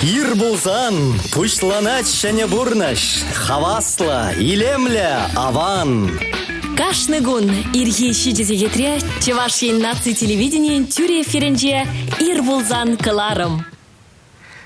Ир пулсан пуҫланать ҫӗнӗ пурнӑҫ. Хаваслӑ, илемлӗ, аван. Кашни кун ирхи 7 сехетре Чӑваш Ен наци телевиденийӗн тӳрӗ эфирӗнче Ир пулсан кӑларӑм.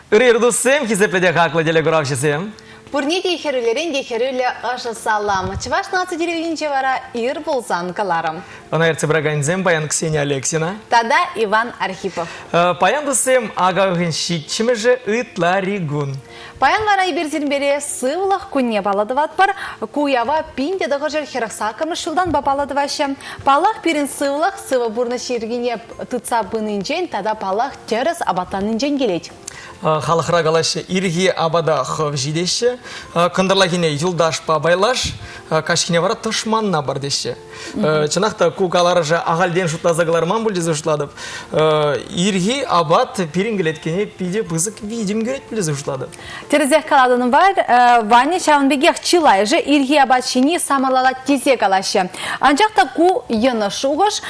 Ырӑ ир туссем, хисеплӗ те хаклӑ телекуравҫӑсем. Пурне те хӗрӳлерен те хӗрӳллӗ ӑшӑ салам. Чӑваш наци телевиденийӗнче вара ир пулсан кӑларӑм. Ӑна ертсе пыракансем паян Ксения Алексина. Тата Иван Архипов. Паян туссем ака уйӑхӗн ҫиччӗмӗшӗ ытларикун. Паян вара эпир сирӗнпе сывлӑх кунне паллӑ тӑватпӑр. Ку уява 1948 ҫултанпа паллӑ тӑваҫҫӗ. Паллах, пирӗн сывлӑх сывӑ пурнӑҫ йӗркине тытса пынинчен тата, паллах, тӗрӗс апатланнинчен килет. Халӑхра калаҫҫӗ, ирхи апата хӑв ҫитеҫҫӗ, кӑнтӑрлахине юлташпа пайлаш, каҫхине вара тӑшманна пар теҫҫӗ. Чӑнах та ку каларӑша ахальтен шутласа кӑларман пуль тесе шутлатӑп. Ирхи апат пирӗн кӗлеткене питӗ пысӑк витӗм кӳрет пуль тесе шутлатӑп. Тӗрӗсех калатӑн, Ваня, ҫавӑн пекех чылайӑшӗ ирхи апат ҫини самӑрлалать тесе калаҫҫӗ. Анчах та ку йӑнӑш шухӑш.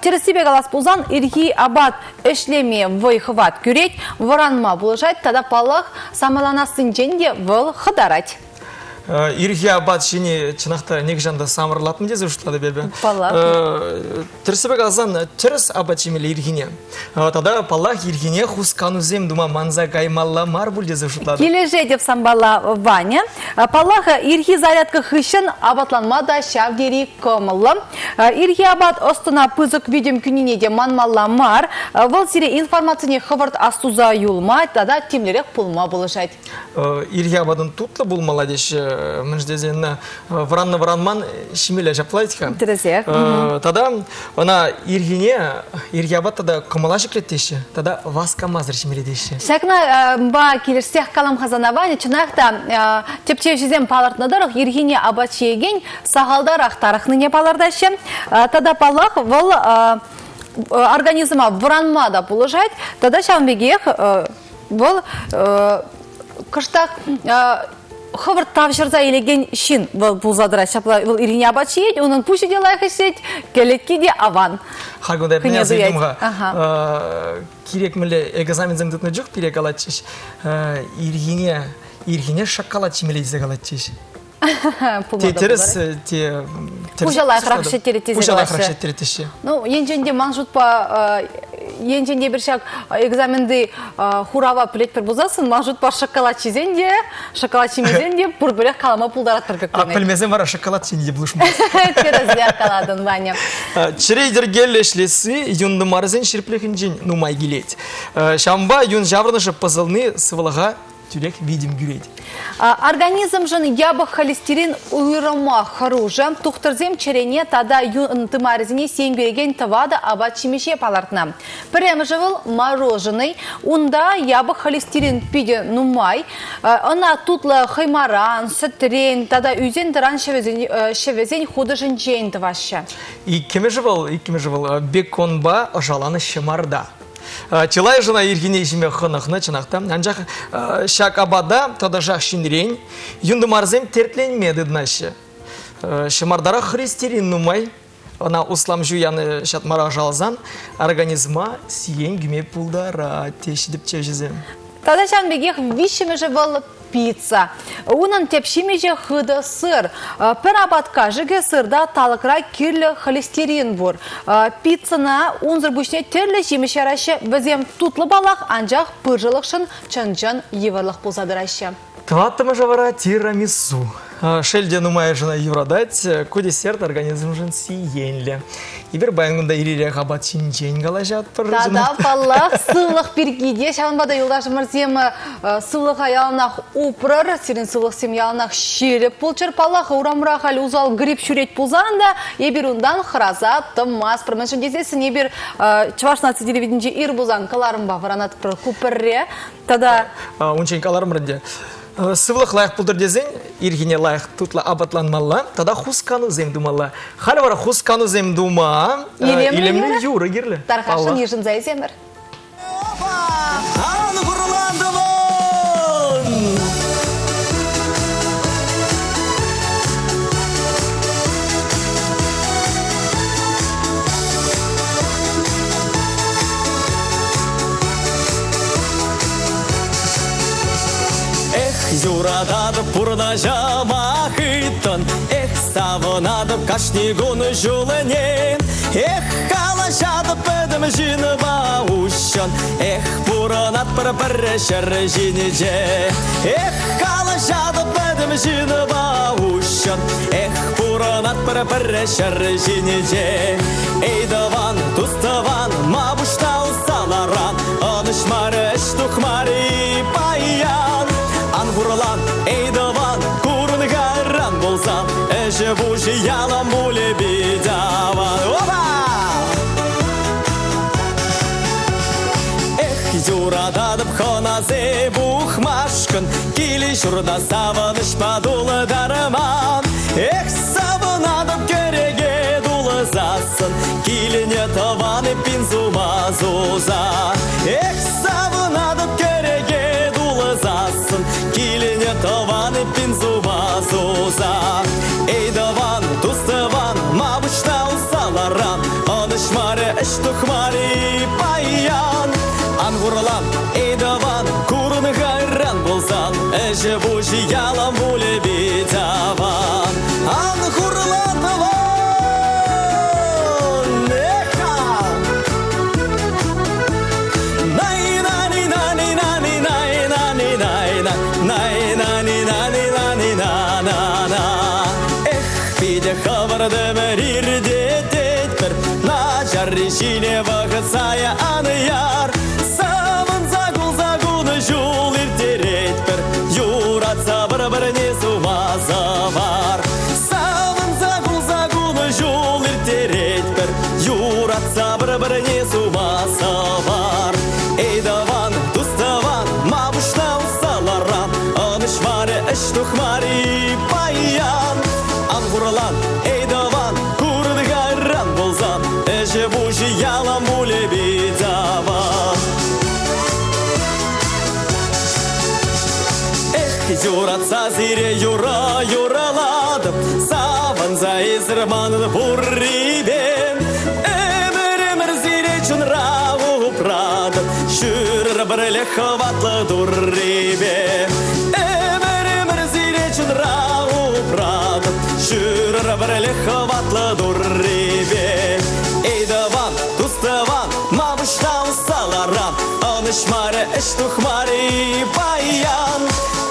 Тӗрӗссипе калас пулсан, ирхи апат ӗҫлеме вӑй-хӑват кӳрет, вӑранма пулӑшать тата, паллах, самӑрланассинчен те вӑл хӑтарать. Ирхи апат ҫини чӑнах та нихӑҫан та самӑрлатмӑн тесе шутлатӑп эпӗ. Паллах. Тӗрӗссипе каласан, тӗрӗс апат ҫимелле ирхине. Тата, паллах, ирхине хусканусем тума манса каймалла мар пуль тесе шутлатӑп. Килӗшетӗп санпала, Ваня. Паллах, ирхи зарядка хыҫҫӑн апатланма та ҫав тери кӑмӑллӑ. Ирхи апат ӑс-тӑна пысӑк витӗм кӳнине те манмалла мар. Вӑл сире информацине хӑвӑрт астуса юлма тата тимлӗрех пулма пулӑшать. Ирхи апатӑн тутлӑ пулмалла теҫҫӗ. Мӗншӗн тесен вӑраннӑ-вӑранман ҫимелле ҫаплать-ха. Тӗрӗсех. Тата ӑна ирхине, ирхи апат тата кӑмӑла ҫӗклет теҫҫӗ, тата васкамасӑр ҫимелле теҫҫӗ. Ҫакна килӗшсех калам-ха сана, Ваня. Чӑнах та, тӗпчевҫӗсем палӑртнӑ тӑрӑх, ирхине апат ҫиекен сахалтарах тарӑхнине палӑртаҫҫӗ. Тата, паллах, вӑл организма вӑранма та пулӑшать. Тата ҫавӑн пекех Вӑл кӑштах хӑвӑрт тавҫӑрса илекен ҫын вӑл пулса тӑрать. Ҫапла вӑл ирхине апат ҫиет, унӑн пуҫӗ те лайӑх ӗҫлет, кӗлетки те аван. Хакунта мӗне аса Кирек мӗнле экзаменсем тытнӑ чух пире калатчӗҫ, ирхине ирхине шоколад ҫимелле тесе калатчӗҫ. Те тӗрӗс, те Пуҫа лайӑхрах ӗҫлеттерет тесе Пуҫа лайӑхрах ӗҫлеттерет теҫҫӗ. Ну, енчен те ман шутпа, енчен те эпир ҫак экзаменти хурава пӗлетпӗр пулсассӑн, ман шутпа шоколад ҫисен те, шоколад ҫимесен те пурпӗрех калама пултаратпӑр пек А пӗлмесен вара шоколад ҫини те пулӑшмасть. Тӗрӗсех калатӑн, Ваня. Чӗре йӗркеллӗ ӗҫлесси юн тымарӗсен ҫирӗплӗхӗнчен нумай килет. Ҫавӑнпа юн ҫаврӑнӑшӗ пӑсӑлни сывлӑха тӳрех витӗм кӳрет. Организмшӑн япӑх холестерин уйрӑмах хӑрушӑ. Тухтӑрсем чӗрене тата юн тымарӗсене сиен кӳрекен тӑватӑ апат-ҫимӗҫе палӑртнӑ. Пӗрремӗшӗ вӑл мороженый. Унта япӑх холестерин питӗ нумай. Ӑна тутлӑ хӑймаран, сӗтрен тата ӳсен-тӑран ҫӑвӗсен хутӑшӗнчен тӑваҫҫӗ. Иккӗмӗшӗ вӑл, иккӗмӗшӗ вӑл беконпа ӑшаланӑ ҫӑмарта. Чылайӑшӗ ӑна ирхине ҫиме хӑнӑхнӑ, чӑнах та. Анчах ҫак апата тӑтӑшах ҫинӗрен юн-тымарсем тертленме тытӑнаҫҫӗ. Ҫӑмартара холестерин нумай. Ӑна услам ҫу янӑ ҫатмара ӑшаласан организма сиен кӳме пултарать, теҫҫӗ тӗпчевҫӗсем. Тата ҫавӑн пекех виҫҫӗмӗшӗ вӑл пицца. Унӑн тӗп ҫимӗҫӗ хытӑ сыр. Пӗр апат кашӑкӗ сырта талӑкра кирлӗ холестерин пур. Пиццӑна унсӑр пуҫне тӗрлӗ ҫимӗҫ яраҫҫӗ. Вӗсем тутлӑ паллах, анчах пыршӑлӑхшӑн чӑн-чӑн йывӑрлӑх пулса тӑраҫҫӗ. Тӑваттӑмӗшӗ вара тирамису. Шел те нумайӑшӗ ӑна юратать. Ку десерт организмшӑн сиенлӗ. Эпир паян кунта ир-ирех апат ҫинчен калаҫатпӑр. Тата, паллах, сывлӑх пирки те. Ҫавӑнпа та юлташӑмӑрсем сывлӑха яланах упрӑр. Сирӗн сывлӑхсем яланах ҫирӗп пулччӑр. Паллах, урамра халь усал грипп ҫӳрет пулсан та эпир унтан хӑраса тӑмастпӑр. Мӗншӗн тесессӗн эпир Чӑваш наци телевиденинче ир пулсан кӑларӑмпа вӑранатпӑр. Ку пӗрре. Тата Унччен каларӑмӑр ӗнтӗ. Сывлӑх лайӑх пултӑр тесен ирхине лайӑх тутлӑ апатланмалла тата хусканусем тумалла. Халӗ вара хусканусем тума илемлӗ юрӑ кирлӗ. Тархасшӑн йышӑнса илсемӗр. Опа! Ан хурлантӑмӑн! юрататӑп пурнӑҫӑма хыттӑн, Эх, савӑнатӑп кашни кун ҫулне. Эх, калаҫатӑп пӗтӗм ҫынпа уҫҫӑн, Эх, пурӑнатпӑр пӗрре ҫӗр ҫинче. Эх, калаҫатӑп пӗтӗм ҫынпа уҫҫӑн, Эх, пурӑнатпӑр пӗрре ҫӗр ҫинче. Эй, тӑван, тус-тӑван, ма пуҫна усса ларан, Ӑнӑҫмарӗ ӗҫ тухмарӗ паян. Ан хурлан, эй, тӑван, курӑн кайран пулсан, Ӗҫӗ-пуҫӗ ялан пулӗ пит аван. Опа! Эх, юрататӑп хӑнасем пухмашкӑн, Киле-ҫурта савӑнӑҫпа тултарман. Эх, савӑнатӑп кӗреке тулӑсассӑн, Килне тӑван эппин сума суса. Эх, савӑнатӑп кӗреке тулӑсассӑн, Килне тӑван эппин сума суса. Эй, тӑван, тус-тӑван, ма пуҫна усса ларан, Ӑнӑҫмарӗ ӗҫ тухмарӗ паян. Ан хурлан, эй, тӑван, курӑн хайран пулсан, Ӗҫӗ-пуҫӗ ялан пулӗ пит аван. Ан хурлан, тӑван! Эх-ха! Най-на-ни-на-ни-на-ни-най-на-ни-най-на, най-на-ни-на-ни-на-ни-на-на-на. Эх, питӗ хӑвӑртӑмӑр иртететпӗр, начарри ҫине вӑхӑт сая ан яр. Савӑнса кулса кунӑ ҫул ирттеретпӗр, юратса пӗр-пӗрне сума сӑвар. Савӑнса кулса кунӑ ҫул ирттеретпӗр, юратса пӗр-пӗрне сума сӑвар. Эй, тӑван, тус-тӑван, ма пуҫна усса ларан, ӑнӑҫмарӗ ӗҫ тухмарӗ паян. Ан хурлан, эй, тӑван, курӑн кайран пулсан, ӗҫӗ-пуҫӗ ялан пулӗ пит аван. Эх, юратса сире юра юралатӑп, савӑнса эсӗр манӑн пуррипе. Ӗмӗр-ӗмӗр сире чунра упратӑп, ҫӳрӗр пӗрле хӑватлӑ Туррипе. Ӗмӗр-ӗмӗр сире чунра упратӑп, ҫӳрӗр пӗрле хӑватлӑ Туррипе. Эй, тӑван, тус-тӑван, ма пуҫна усса ларан, Ӑнӑҫмарӗ ӗҫ тухмарӗ паян.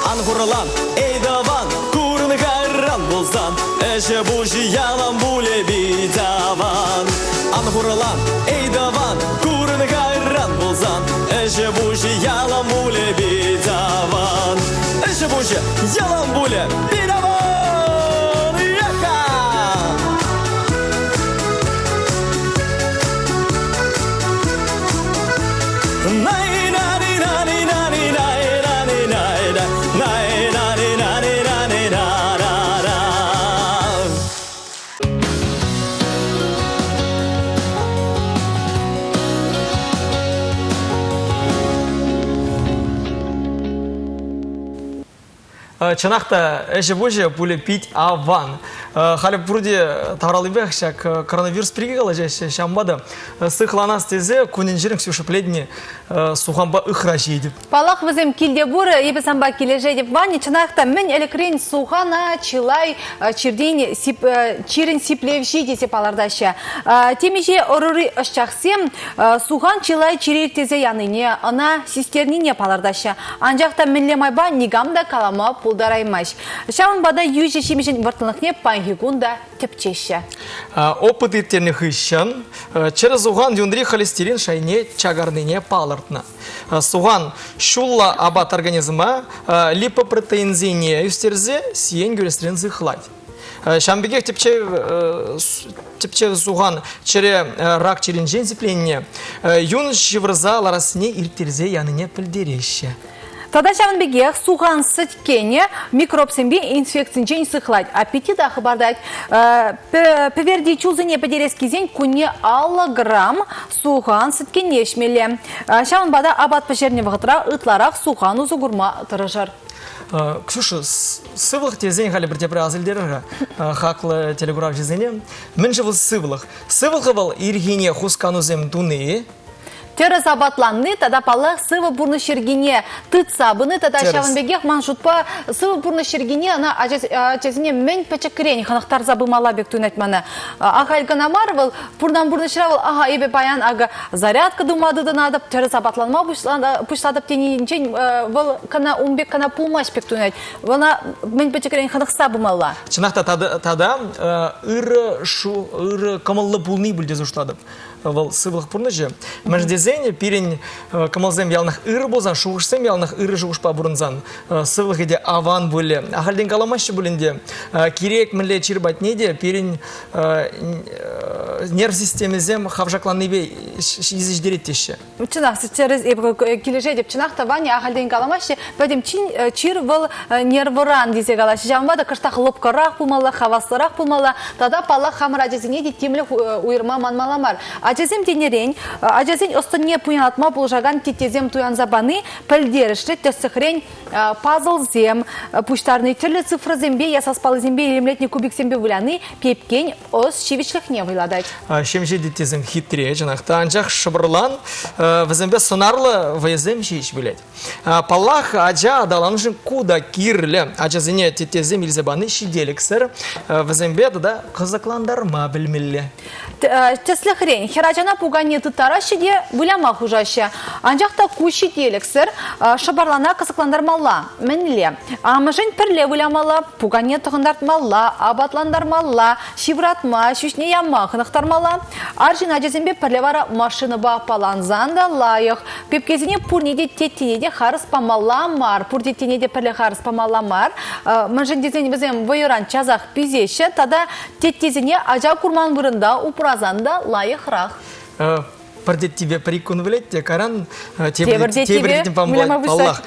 Ан хурлан, эй, тӑван, курӑн кайран пулсан, Ӗҫӗ-пуҫӗ ялан пулӗ пит аван. Ан хурлан, эй, тӑван, курӑн кайран пулсан, Ӗҫӗ-пуҫӗ ялан пулӗ пит аван. Ӗҫӗ-пуҫӗ ялан пулӗ пит аван! Яха! Чӑнах та ӗҫӗ-пуҫӗ пулӗ пит аван. Халӗ пурте тавраллипех ҫак коронавирус пирки калаҫаҫҫӗ. Ҫавӑнпа та сыхланас тесе кунӗнчен Ксюша Пледни суханпа ыхра ҫиетӗп. Паллах, вӗсем килте пур, эпӗ санпа килӗшетӗп. Ваня, чӑнах та, мӗн ӗлӗкрен сухана чылай чиртен чирӗн сиплевҫи тесе палӑртаҫҫӗ. Темиҫе ӑрури ӑсчахсем сухан чылай чире ирттерсе янине, ӑна систернине палӑртаҫҫӗ. Анчах та мӗнле майпа никам та калама пултараймасть. Ҫавӑнпа та йӳҫӗ ҫимӗҫӗн вӑрттӑнлӑхне паянхи кун та тӗпчеҫҫӗ. Опыт ирттернӗ хыҫҫӑн чӗрӗ сухан юнри холестерин шайне чакарнине палӑртнӑ. Сухан ҫулла апат организма липопротеинсене ӳстерсе сиен кӳресрен сыхлать. Ҫавӑн пекех тӗпчев сухан чӗре рак чирӗнчен сипленнине, юн ҫывӑрса ларассине ирттерсе янине пӗлтереҫҫӗ. Тата ҫавӑн пекех сухан сӗткенӗ микробсемпе инфекцинчен сыхлать, аппетита хӑпартать. Пӗверти чулсене пӗтерес килсен кунне 50 грамм сухан сӗткенне ӗҫмелле. Ҫавӑнпа та апат пӗҫернӗ вӑхӑтра ытларах сухан усӑ курма тӑрӑшӑр. Ксюша, сывлӑх тесен халӗ пӗр тепре ас илтерер-ха хаклӑ телекуравҫӑсене. Мӗншӗн вӑл сывлӑх? Сывлӑх вӑл ирхине хусканусем туни. Тӗрӗс апатланни тата, паллах, сывӑ пурнӑҫ йӗркине тытса пыни тата ҫавӑн пекех ман шутпа сывӑ пурнӑҫ йӗркине ӑна ачасене мӗн пӗчӗкрен хӑнӑхтарса пымалла пек туйӑнать мана. Ахаль кӑна мар вӑл, пурнан пурнӑҫра вӑл, ага, эпӗ паян акӑ зарядка тума тытӑнатӑп, тӗрӗс апатланма пуҫлатӑп тенинчен вӑл кӑна ун пек кӑна пулмасть пек туйӑнать. Ӑна мӗн пӗчӗкрен хӑнӑхса пымалла. Чӑнах та тата ырӑ ырӑ кӑмӑллӑ пулни пуль тесе шутлатӑп. Вӑл сывлӑх пурнӑҫӗ. Мӗншӗн тесен пирӗн кӑмӑлсем яланах ырӑ пулсан, шухӑшсем яланах ырӑ шухӑшпа пурӑнсан сывлӑхӗ те аван пулӗ. Ахальтен каламаҫҫӗ пулин те, кирек мӗнле чир патне те пирӗн нерв системисем хавшакланнипе илсе ҫитерет теҫҫӗ. Чӑнах, тӗрӗс, эпӗ килӗшетӗп. Чӑнах та, Ваня, ахальтен каламаҫҫӗ, пӗтӗм чир вӑл нервӑран тесе калаҫҫӗ. Ҫавӑнпа та кӑштах лӑпкӑрах пулмалла, хаваслӑрах пулмалла. Тата, паллах, хамӑр ачасене те тимлӗх уйӑрма манмалла мар. Ачасем тенӗрен, ачасен ӑс-тӑнне пуянлатма пулӑшакан теттесем туянса пани пӗлтерӗшлӗ. Тӗслӗхрен, пазлсем пуҫтарни, тӗрлӗ цифрӑсемпе е саспаллисемпе илемлетнӗ кубиксемпе выляни пепкен ӑс ҫивӗчлӗхне вӑйлатать. Ҫемҫе теттесем хитре, чӑнах та, анчах шӑпӑрлан вӗсемпе сӑнарлӑ вӑйӑсем ҫеҫ вылять. Паллах, ача аталанушӑн ку та кирлӗ. Ачасене теттесем илсе пани ҫителӗксӗр. Вӗсемпе тата кӑсӑклантарма пӗлмелле. Тӗслӗхрен, хӗрачана пукане тыттараҫҫӗ те выляма хушаҫҫӗ. Анчах та ку ҫителӗксӗр, шӑпӑрлана кӑсӑклантармалла. Мӗнле? Амӑшӗн пӗрле вылямалла, пукане тӑхӑнтартмалла, апатлантармалла, ҫывратма, ҫӳҫне яма хӑнӑхтармалла. Арҫын ачасемпе пӗрле вара машинӑпа аппалансан та лайӑх. Пепкесене пурне те теттене те харӑс памалла мар, пур теттене те пӗрле харӑс памалла мар. Мӗншӗн тесен вӗсем вӑйӑран часах писеҫҫӗ тата теттесене ача курман вырӑнта упрасан та лайӑхрах. Пӗр теттипе пӗр ик кун вӗлет те, кайран тепӗр теттипе паллах.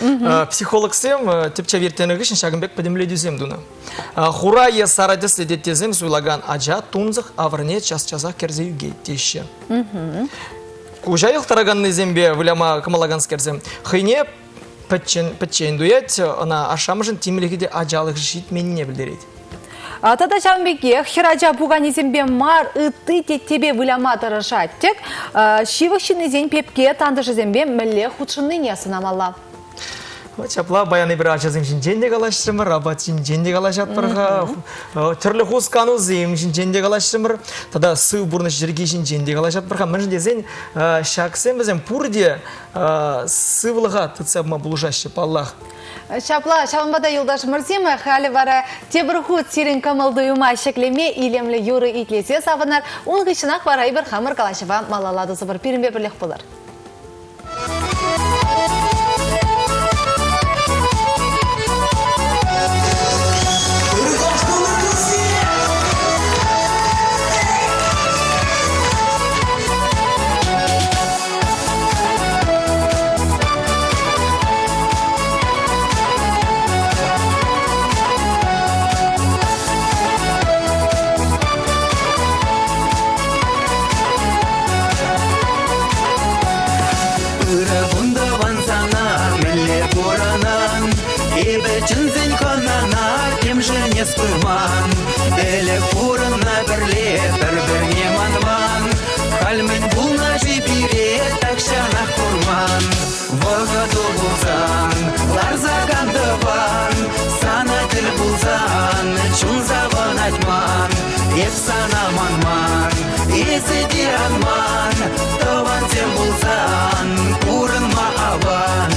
Психологсем тӗпчев ирттернӗ хыҫҫӑн ҫакӑн пек пӗтӗмлетӳсем тунӑ. Хура е сарӑ тӗслӗ теттесем суйлакан ача тунсӑх авӑрне час-часах кӗрсе ӳкет теҫҫӗ. Куҫа юхтараканнисемпе выляма кӑмӑллаканскерсем хӑйне пӗччен, пӗччен туять, ӑна ашшӗ-амӑшӗн тимлӗхӗ те ачалӑх ҫитменнине пӗлтерет. Тата ҫавӑн пекех хӗрача пуканесемпе мар, ытти теттепе выляма тӑрӑшать тӗк, ҫывӑх ҫыннисен пепке тантӑшӗсемпе мӗнле хутшӑннине сӑнамалла. Ҫапла паян эпир ачасем ҫинчен те калаҫрӑмӑр, апат ҫинчен те калаҫатпӑр-ха, тӗрлӗ хусканусем ҫинчен те калаҫрӑмӑр, тата сыв пурнӑҫ йӗрки ҫинчен те калаҫатпӑр-ха. Мӗншӗн тесен ҫаксем вӗсем пурте сывлӑха тытса пыма пулӑшаҫҫӗ, паллах. Ҫапла, ҫавӑнпа та юлташӑмӑрсем, халӗ вара тепӗр хут сирӗн кӑмӑл-туйӑма ҫӗклеме илемлӗ юрӑ итлесе савӑнар. Ун хыҫҫӑнах вара эпир хамӑр калаҫӑва малалла тӑсӑпӑр. Пирӗнпе пӗрлех пулӑр. Ырӑ кун тӑван сана, мӗнле пурӑнан? Эпӗ чӗнсен хӑнана темшӗн эс пыман. Ӗлӗк пурӑннӑ пӗрле, пӗр-пӗрне манман. Халь мӗн пулнӑ-ши пире тахҫанах курман. Вӑхӑту пулсан, ларса кан тӑван, сана тӗл пулсан, чун савӑнать ман. Эп сана манман, эсӗ те ан ман, тӑвансем пулсан, пурӑнма аван.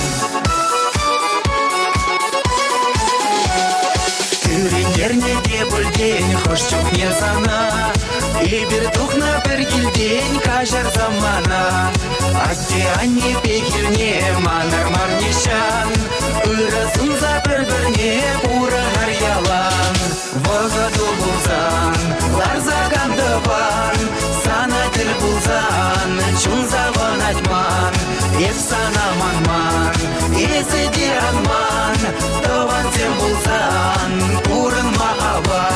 Кӳрентернӗ те пӗлтен хӑш чухне сана, Эпир тухнӑ пӗр килтен каҫарсам мана. Атте-анне пехилне манар мар нихҫан, Ырӑ сунса пӗр-пӗрне пурӑнар ялан. Вӑхӑту пулсан, ларса кан тӑван, Сана тӗл пулсан, чун савӑнать ман. Эп сана манман, эсӗ те ан ман, Тӑвансем пулсан, пурӑнма аван.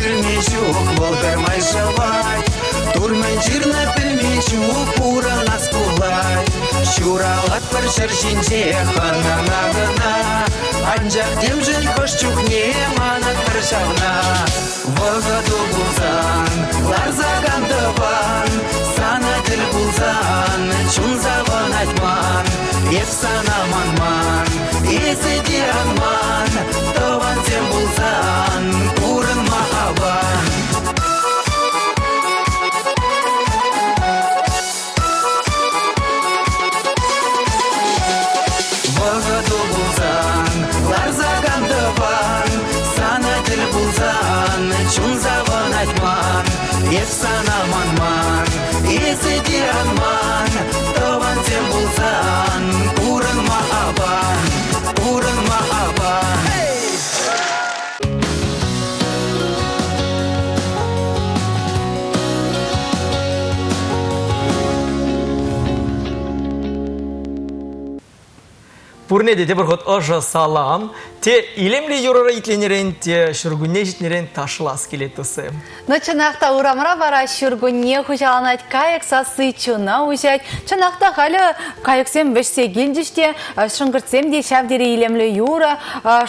пӳрме ҫук, вӑл пӗрмай шӑвать. Турмӗн ҫырнӑ пӗлме ҫук, пурӑнас пулать. Ҫуралатпӑр ҫӗр ҫинче хӑнана кӑна, анчах темшӗн хӑш чухне манатпӑр ҫавна. Вӑхӑту пулсан, ларса кан тӑван, сана тӗл пулсан, чун савӑнать ман. Эп сана манман, эсӗ те ан ман, тӑвансем пулсан, пурӑнма аван. Вӑхӑту пулсан, ларса кан тӑван, сана тӗл пулсан, чун савӑнать ман. Эп сана манман, эсӗ те ан ман, тӑвансем пулсан, пурӑнма аван, пурӑнма аван. Пурне те тепӗр хут ӑшӑ салам. Те илемлӗ юрӑра итленӗрен, те ҫуркунне ҫитнӗрен ташлас килет туссем. Ну, чӑнах та урамра вара ҫуркунне хуҫаланать, кайӑк сасси чуна уҫать. Чӑнах та халӗ кайӑксем вӗҫсе килчӗҫ те, шӑнкӑртсем те ҫав тери илемлӗ юрӑ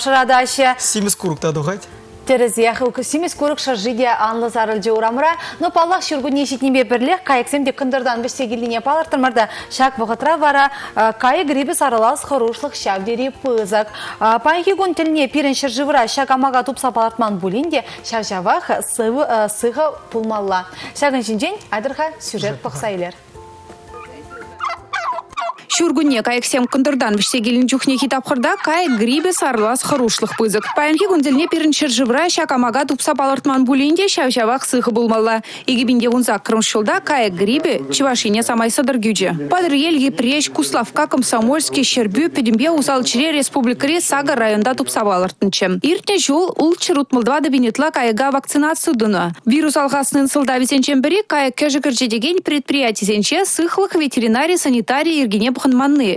шӑратаҫҫӗ. Симӗс курӑк та тухать. Тӗрӗсех, симӗс курӑк шӑрши те анлӑ сарӑлчӗ урамра. Но, паллах, ҫуркунне ҫитнипе пӗрлех кайӑксем те кӑнтӑртан вӗҫсе килнине палӑртрӑмӑр та, ҫак вӑхӑтра вара кайӑк грипӗ сарӑлас хӑрушлӑх ҫав тери пысӑк. Паянхи кун тӗлне пирӗн ҫӗршывра ҫак амака тупса палӑртман пулин те, ҫав-ҫавах сыхӑ пулмалла. Ҫакӑн ҫинчен айтӑр-ха сюжет пӑхса илер. Ҫуркунне кайӑксем кӑнтӑртан вӗҫсе килнӗ чухнехи тапхӑрта кайӑк грипӗ сарӑлас хӑрушлӑх пысӑк. Паянхи кун тӗлне пирӗн ҫӗршывра ҫак амака тупса палӑртман пулин те ҫав-ҫавах сыхӑ пулмалла. 2018 ҫулта кайӑк грипӗ Чӑваш Ене самай сӑтӑр кӳчӗ. Патӑрьел, Йӗпреҫ, Куславкка, Комсомольски, Ҫӗрпӳ пӗтӗмпе усал чире республикӑри сакӑр районта тупса палӑртнӑччӗ. Иртнӗ ҫул 664 пин ытла кайӑка вакцинаци тунӑ. Вирус алхаснин сӑлтавӗсенчен пӗри кайӑк-кӗшӗк ӗрчетекен предприятисенче сыхлӑх ветеринари санитари йӗркине пӑхӑнманни.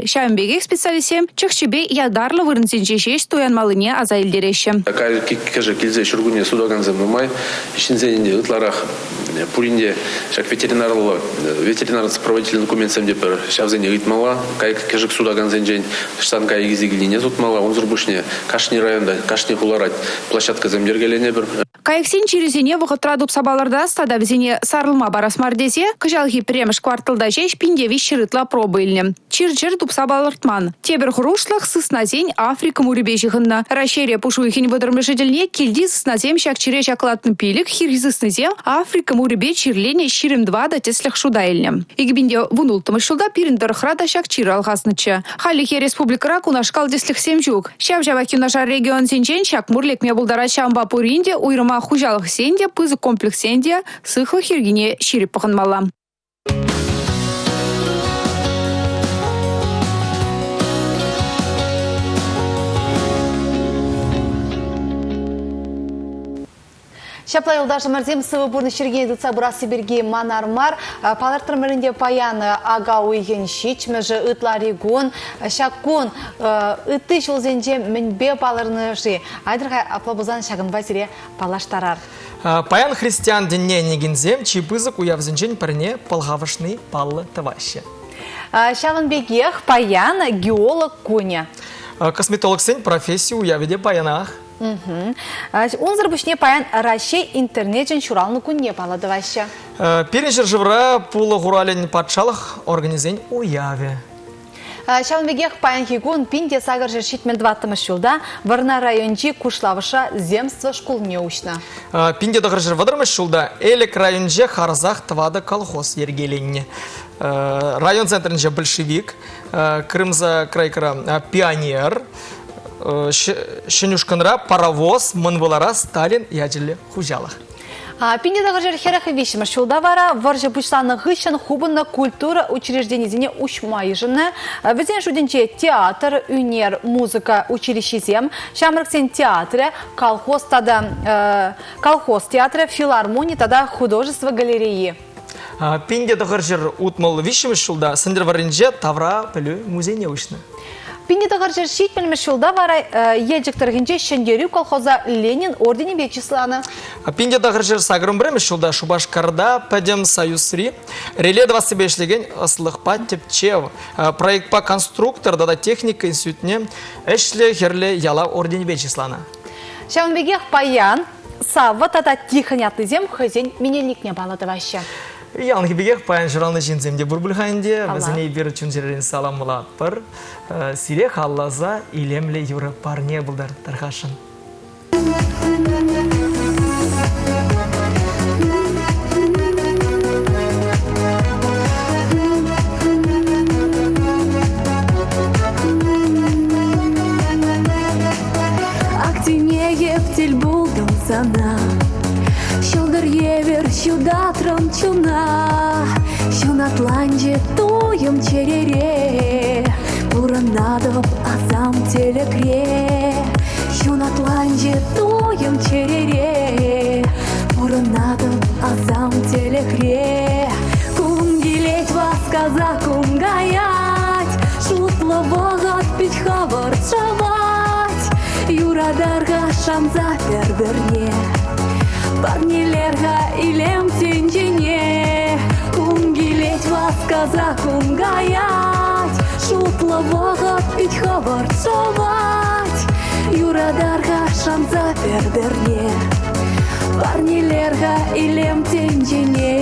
Ҫавӑн пекех специалистсем чӑх-чӗпе ятарлӑ вырӑнсенче ҫеҫ туянмаллине аса илтереҫҫӗ. Кайӑк-кӗшӗк килсе ҫуркунне сутакансем нумай. Ҫынсен ытларах пурин те ҫак ветеринарлӑ ветеринар сопроводительный документсем те пӗр ҫавсене ыйтмалла. Кайӑк-кӗшӗк сутакансенчен ӑҫтан кайӑк илсе килнине сутмалла. Унсӑр пуҫне кашни районта, кашни хулара площадкӑсем йӗркеленӗпӗр. Кайӑксен чирӗсене вӑхӑтра тупса палӑртас тата вӗсене сарӑлма парас мар тесе кӑҫалхи пӗрремӗш кварталта ҫеҫ 1300 ытла проба илнӗ. Чир-чӗр тупса палӑртман. Тепӗр хӑрушлӑх сыснасен Африка мурӗпе ҫыхӑннӑ. Раҫҫейре пуш уйӑхӗн вӑтӑрмӗшӗ тӗлне килти сыснасем ҫак чире ҫаклатнӑ пилӗк, хирти сыснисем Африка мурӗпе чирленӗ 24 тӗслӗх шута илнӗ. 2016 ҫулта пирӗн тӑрӑхра та ҫак чир алхаснӑччӗ. Хальлӗхе республикӑра кунашкал тӗслӗхсем ҫук. Ҫав-ҫавах юнашар регионсенчен ҫак мур лекме пултарать. Ҫавӑнпа пурин те, уйрӑмах хуҫалӑхсен те, пысӑк комплекссен те сыхлӑх йӗркине ҫирӗп пӑхӑнмалла. Ҫапла, юлташӑмӑрсем, сывӑ пурнӑҫ йӗркине тытса пырасси пирки манар мар. Палӑртрӑмӑр ӗнтӗ паян ака уйӑхӗн ҫичмӗшӗ ытлари кун. Ҫак кун ытти ҫулсенче мӗнпе палӑрнӑ-ши? Айтӑр-ха, апла пулсан ҫакӑнпа сире паллаштарар. Паян христиан тӗнне ӗненекенсем чи пысӑк уявсенчен пӗрне пӑлхавӑшни паллӑ тӑваҫҫӗ. Ҫавӑн пекех паян геолог кунӗ. Косметологсен професси уявӗ те паянах. Унсӑр пуҫне паян Раҫҫей интернечӗн ҫуралнӑ кунне паллӑ тӑваҫҫӗ. Пирӗн ҫӗршывра пулӑ хуралӗн патшалӑх органӗсен уявӗ. Ҫавӑн пекех паянхи кун 1874 ҫулта Вӑрнар районӗнчи Кушлавӑшра земство шкулне уҫнӑ. 1930 ҫулта Элӗк районӗнче харӑсах тӑватӑ колхоз йӗркеленнӗ. Район центрӗнче большевик, Крымса крайкӑра пионер, Ҫӗн ушкӑнра паровоз, Мӑн Вылара Сталин ячӗллӗ хуҫалӑх. 1943 ҫулта вара вӑрҫӑ пуҫланнӑ хыҫҫӑн хупӑннӑ культура учрежденисене уҫма йышӑннӑ. Вӗсен шутӗнче театр, ӳнер, музыка училищисем, ҫамрӑксен театрӗ, колхоз тата колхоз театрӗ, филармони тата художество галерейи. 1963 ҫулта Сӗнтӗрвӑрринче тавра пӗлӳ музейне уҫнӑ. 1970-мӗш ҫулта вара Елчӗк тӑрӑхӗнче Ҫӗнтерӳ колхоза Ленин орденӗпе чысланӑ. 1981 ҫулта Шупашкарта Пӗтӗм Союзри реле тӑвассипе ӗҫлекен ӑслӑхпа тӗпчев проектпа конструктор тата техника институтне ӗҫлӗ хӗрлӗ ялав орденӗпе чысланӑ. Ҫавӑн пекех паян Савва тата Тихон ятлисем хӑйсен менелникне паллӑ тӑваҫҫӗ. Яланхи пекех паян ҫуралнӑ ҫынсем те пур пуль-ха ӗнтӗ. Вӗсене эпир чун-чӗререн саламлатпӑр. Сире халласа илемлӗ юрӑ парне пултӑр тархасшӑн. Актине ептел булдым сана Ҫӑлтӑр евӗр ҫутатрӑм чуна Ҫунатланчӗ туйӑм чӗрере Пурӑнатӑп асам тӗлӗкре Ҫунатланчӗ туйӑм чӗрере Пурӑнатӑп асам тӗлӗкре Кун килет васкаса кун каять Шутлӑ вӑхӑт пит хӑвӑрт шӑвать Юратар-ха шанса пӗр-пӗрне Парнелер-ха илем тӗнчене Кун килет васкаса кун каять Шутлӑ вӑхӑт пит хӑвӑрт шӑвать Юратар-ха шанса пӗр-пӗрне Парнелер-ха илем тӗнчене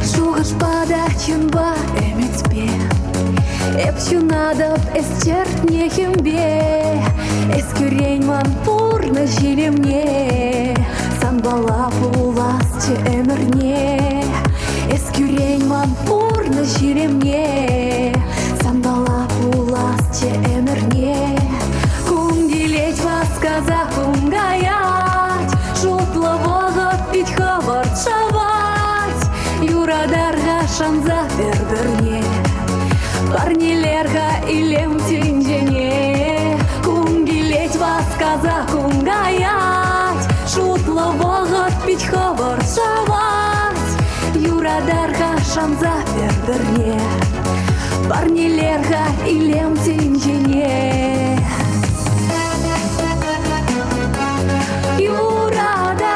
Шухӑшпа та чунпа ӗмӗтпе Эп ҫунатӑп эс чӗртнӗ хӗмпе Эс кӳрен ман пурнӑҫ илемне Санпала пуласчӗ ӗмӗрне Эс кӳрен ман пурнӑҫ илемне Санпала пуласчӗ ӗмӗрне Кун килет васкаса кун каять Шутлӑ вӑхӑт пит хӑвӑрт шӑвать Юратар-ха шанса пӗр-пӗрне Парнелер-ха илем тӗнчене Кун килет васкаса кун каять Шутлӑ вӑхӑт пит хӑвӑрт шӑвать Юратар-ха шанса пӗр-пӗрне Парнелер-ха илем тӗнчене Юратар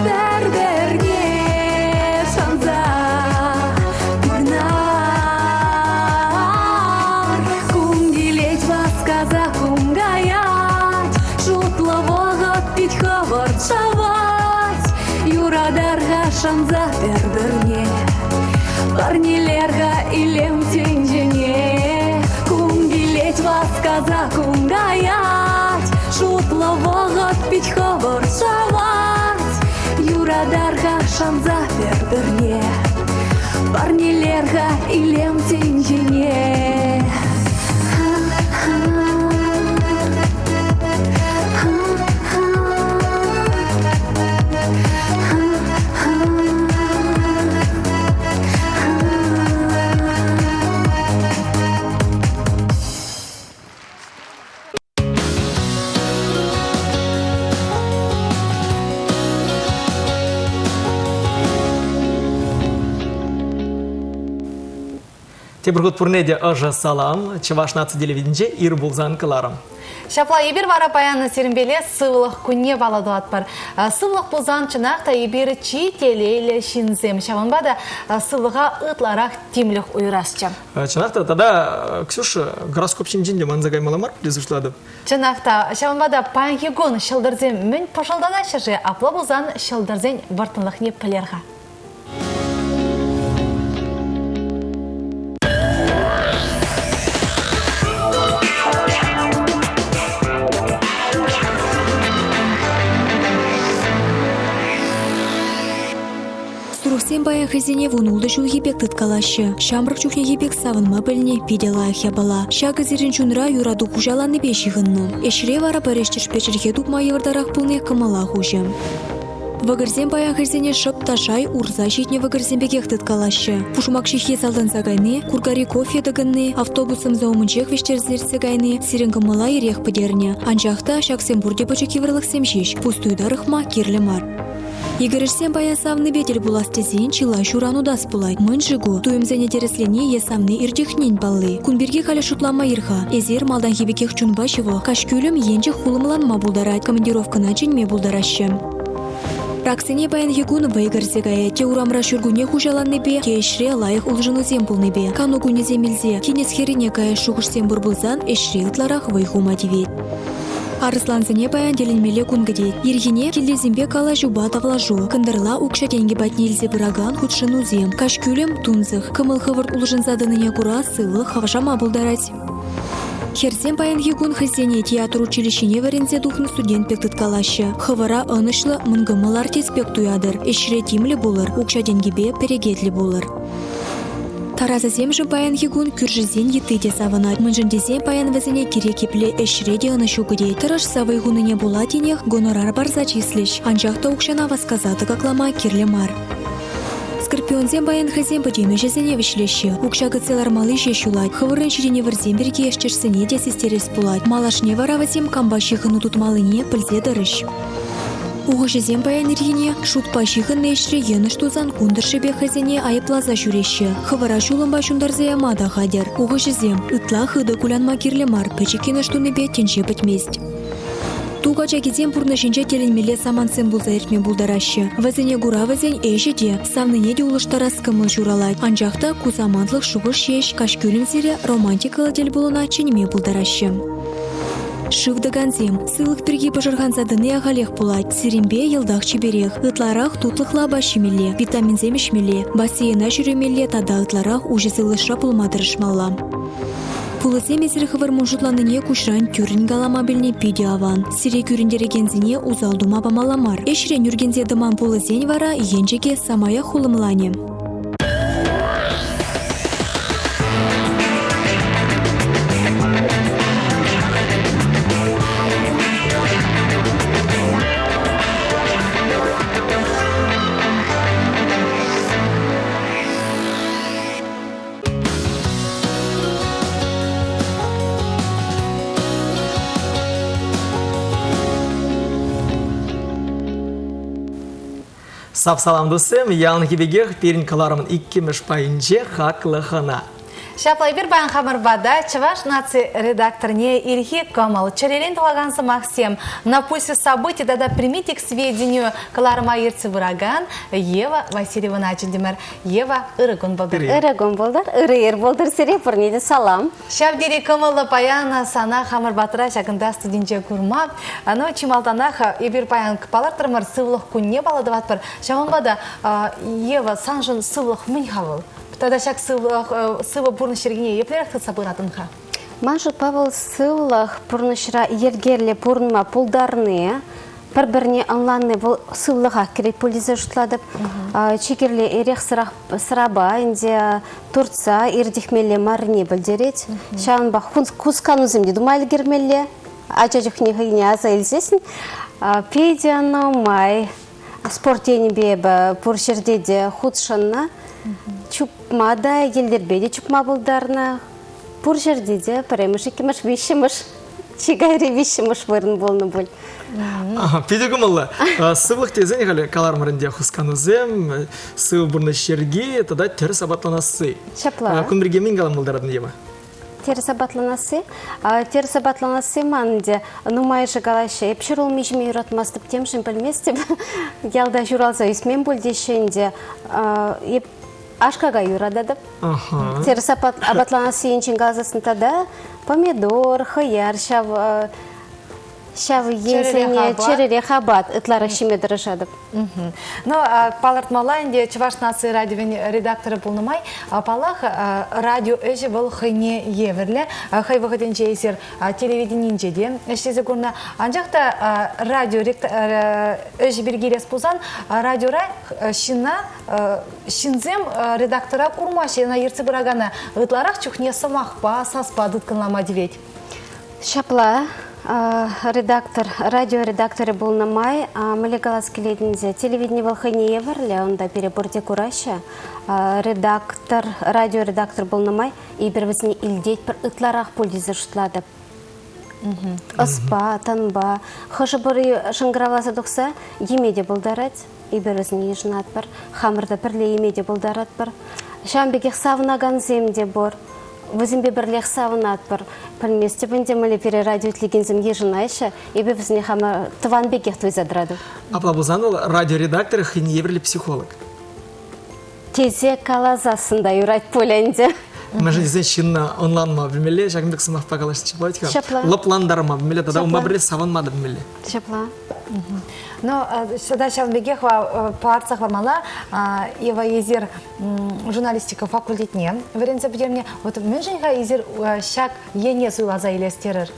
пӗр-пӗрне шанса пурнар. Кун килет васкаса кун каять, шутлӑ вӑхӑт пит хӑвӑрт шӑвать. Юратар-ха шанса пӗр-пӗрне, парнелер-ха илем тӗнчене. Кун килет васкаса кун каять, шутлӑ вӑхӑт пит хӑвӑрт шӑвать. Юратар-ха шанса пӗр-пӗрне, парнелер-ха илем тӗнчене. Тепӗр хут пурне те ӑшӑ салам. Чӑваш наци телевиденинче ир пулсан кӑларӑм. Ҫапла эпир вара паян сирӗнпеле сывлӑх кунне паллӑ тӑватпӑр. Сывлӑх пулсан чӑнах та эпир чи телейлӗ ҫынсем. Ҫавӑнпа та сывлӑха ытларах тимлӗх уйӑрасчӗ. Чӑнах та тата, Ксюша, гороскоп ҫинчен те манса каймалла мар тесе шутлатӑп. Чӑнах та, ҫавӑнпа та паянхи кун ҫӑлтӑрсем мӗн пӑшӑлтанаҫҫӗ-ши? Апла пулсан ҫӑлтӑрсен вӑрттӑнлӑхне пӗлер-ха. Сурӑхсем паян хӑйсене вунултӑ ҫулхи пек тыткалаҫҫӗ. Ҫамрӑк чухнехи пек савӑнма пӗлни питӗ лайӑх япала. Ҫакӑ сирӗн чунра юрату хуҫаланнипе ҫыхӑннӑ. Ӗҫре вара пӗр ӗҫтешпе чӗлхе тупма йывӑртарах пулни кӑмӑла хуҫӗ. Вӑкӑрсем паян хӑйсене шӑп та шай урса ҫитнӗ вӑкӑрсем пекех тыткалаҫҫӗ. Пушмак ҫыххи салтӑнса кайни, куркари кофе тӑкӑнни, автобус сӑмса умӗнчех вӗҫтерсе иртсе кайни сирӗн кӑмӑла ирех пӗтернӗ. Анчах та ҫаксем пурте пӗчӗк йывӑрлӑхсем ҫеҫ, пустуй тарӑхма кирлӗ мар. Йӗкӗрӗшсем паян савнипе тӗл пулас тесен чылай ҫуран утас пулать. Мӗн-ши ку? Туйӑмсене тӗрӗслени е савни иртӗхнин палли. Кун пирки халӗ шутлама ир-ха. Эсир малтанхи пекех чунпа ҫывӑх. Каҫкӳлӗм енчӗк хулӑмланма пултарать, командировкӑна чӗнме пултараҫҫӗ. Раксене паянхи кун вӑй кӗрсе каять. Те урамра ҫуркунне хуҫаланнипе, те ӗҫре лайӑх улшӑнусем пулнипе. Кану кунӗсем илсе тинӗс хӗррине каяс шухӑшсем пур пулсан ӗҫре ытларах вӑй хума тивет. Арӑслансене паян тӗлӗнмелле кун кӗтет. Ирхине килтисемпе калаҫупа тавлашу, кӑнтӑрла укҫа-тенкӗ патне илсе пыракан хутшӑнусем, каҫкӳлӗм тунсӑх, кӑмӑл хӑвӑрт улшӑнса тӑнине кура сывлӑх хавшама пултарать. Хӗрсем паянхи кун хӑйсене театр училищине вӗренсе тухнӑ студент пек тыткалаҫҫӗ. Хӑвӑра ӑнӑҫлӑ, мӑнкӑмӑл артист пек туятӑр. Ӗҫре тимлӗ пулӑр, укҫа-тенкӗпе перекетлӗ пулӑр. Тарасасемшӗн паянхи кун кӳршӗсен йытти те савӑнать. Мӗншӗн тесен паян вӗсене кирек епле ӗҫре те ӑнӑҫу кӗтет. Тӑрӑшса вӑй хунине пула тинех гонорар парса чыслӗҫ. Анчах та укҫана васкаса тӑкаклама кирлӗ мар. Скорпионсем паян хӑйсен пӗтӗм ӗҫӗсене вӗҫлеҫҫӗ. Укҫа кӗтсе лармалли ҫеҫ юлать. Хӑвӑрӑн ҫитӗнӗвӗрсем пирки ӗҫтешсене те систерес пулать. Малашне вара вӗсем кампа ҫыхӑну тытмаллине пӗлсе тӑрӗҫ. Ухӑҫӑсем паян ирхине шутпа ҫыхӑннӑ ӗҫре йӑнӑш тусан кун тӑршшӗпе хӑйсене айӑпласа ҫӳреҫҫӗ. Хӑвӑра ҫулӑмпа ҫунтарса яма та хатӗр. Ухӑҫӑсем, ытла хытӑ кулянма кирлӗ мар, пӗчӗк йӑнӑш тунипе тӗнче пӗтмест. Ту качакисем пурнӑҫӗнче тӗлӗнмелле самантсем пулса иртме пултараҫҫӗ. Вӗсене кура вӗсен ӗҫӗ те, савнине те улӑштарас кӑмӑл ҫуралать. Анчах та ку самантлӑх шухӑш ҫеҫ каҫкӳлӗм сире романтикӑллӑ тӗлпулуна чӗнме пултараҫҫӗ. Шыв тӑкансем, сывлӑх пирки пӑшӑрханса тӑни ахалех пулать. Сирӗнпе йӑлтах чиперех. Ытларах тутлӑхлӑ апат ҫимелле, витаминсем ӗҫмелле, бассейна ҫӳремелле тата ытларах уҫӑ сывлӑшра пулма тӑрӑшмалла. Пулӑсем эсир хӑвӑр мӑн шутланине куҫран тӳррӗн калама пӗлни питӗ аван. Сире кӳрентерекенсене усал тума памалла мар. Ӗҫрен ӳркенсе тӑман пулӑсен вара енчӗкӗ самаях хулӑмланӗ. Сап салам туссем, яланхи пекех пирӗн кӑларӑмӑн иккӗмӗш пайӗнче хаклӑ хӑна. Ҫапла эпир паян хамӑр пата Чӑваш наци редакторне Ирхи кӑмӑл, чӗререн тухакан сӑмахсем, На пульсе событий тата Примите к сведению кӑларӑма ертсе пыракан Ева Васильевӑна чӗнтӗмӗр. Ева, ырӑ кун пултӑр. Ырӑ кун пултӑр, ырӑ ир пултӑр сире пурне те салам. Ҫав тери кӑмӑллӑ паян сана хамӑр патра ҫакӑнта студинче курма. Ну, чи малтанах эпир паян палӑртрӑмӑр, сывлӑх кунне паллӑ тӑватпӑр. Ҫавӑнпа та, Ева, саншӑн сывлӑх мӗн-ха вӑл? Тата ҫак сывлӑх, сывӑ пурнӑҫ йӗркине еплерех тытса пыратӑн-ха? Ман шутпа вӑл сывлӑх пурнӑҫра йӗркеллӗ пурӑнма пултарни, пӗр-пӗрне ӑнланни вӑл сывлӑха кӗрет пуль тесе шутлатӑп. Чи кирли эрех сӑрапа ӗнтӗ туртса иртӗхмелле маррине пӗлтерет. Ҫавӑнпа хусканусем те тума ӗлкӗрмелле. Ача чухне хӑйне аса илсессӗн питӗ нумай спорт енӗпе эпӗ пур ҫӗрте те хутшӑннӑ. Чупма та, йӗлтӗрпе те чупма пултарнӑ. Пур ҫӗрте те пӗрремӗш, иккӗмӗш, виҫҫӗмӗш чи кайри виҫҫӗмӗш вырӑн пулнӑ пуль. Питӗ кӑмӑллӑ. Сывлӑх тесен халӗ каларӑмӑр ӗнтӗ хусканусем, сывӑ пурнӑҫ йӗрки тата тӗрӗс апатланасси. Ҫапла. Кун пирки мӗн калама пултаратӑн, Ева? Тӗрӗс апатланасси. Тӗрӗс апатланасси ман ӗнтӗ нумайӑшӗ калаҫҫӗ. Эп ҫӗрулми ҫиме юратмастӑп, темшӗн пӗлместӗп. Ялта ҫуралса ӳсмен пуль теҫҫӗ ӗнтӗ. Эп аш-какай юрататӑп. Тӗрӗс апатланасси енчен каласассӑн тата помидор, хӑяр ҫав ҫав енсене чӗрӗрех апат ытларах ҫиме тӑрӑшатӑп. Ну, палӑртмалла ӗнтӗ Чӑваш наци радиовӗн редакторӗ пулнӑ май, паллах, радио ӗҫӗ вӑл хӑйне евӗрлӗ. Хӑй вӑхӑтӗнче эсир телевиденинче те ӗҫлесе курнӑ. Анчах та радио ӗҫӗ пирки илес пулсан, радиора ҫынна ҫынсем редактора курмаҫҫӗ, ӑна ертсе пыракана ытларах чухне сӑмахпа, саспа тыткӑнлама тивет. Ҫапла. Редактор, радио редакторӗ пулнӑ май, мӗнле калас килет ӗнтӗ, телевидени вӑл хӑйне евӗрлӗ, унта пире пурте кураҫҫӗ. Редактор, радиоредактор пулнӑ май, эпир вӗсене илтетпӗр ытларах пуль тесе шутлатӑп. Ӑспа, тӑнпа. Хӑшӗ-пӗри шӑнкӑравласа тухса йӗме те пултарать. Эпир вӗсене йышӑнатпӑр. Хамӑр та пӗрле йӗме те пултаратпӑр. Ҫавӑн пекех савӑнакансем те пур. Вӗсемпе пӗрлех савӑнатпӑр. Пӗлместӗп ӗнтӗ, мӗнле пире радио итлекенсем йышӑнаҫҫӗ. Эпӗ вӗсене хама тӑван пекех туйса тӑратӑп. Апла пулсан вӑл радиоредактор хӑйне евӗрлӗ психолог. Тесе каласассӑн та юрать пуль ӗнтӗ. Мӗншӗн тесен ҫынна ӑнланма пӗлмелле, ҫакӑн пек сӑмахпа калаҫни пулать-ха. Ҫапла. Лӑплантарма пӗлмелле тата унпа пӗрле савӑнма та пӗлмелле. Ҫапла. Но сюда ҫавӑн пекех палӑртса хӑвармалла, Ева эсир журналистика факультетне вӗренсе пӗтернӗ. Вот мӗншӗн-ха эсир ҫак ене суйласа илес терӗр?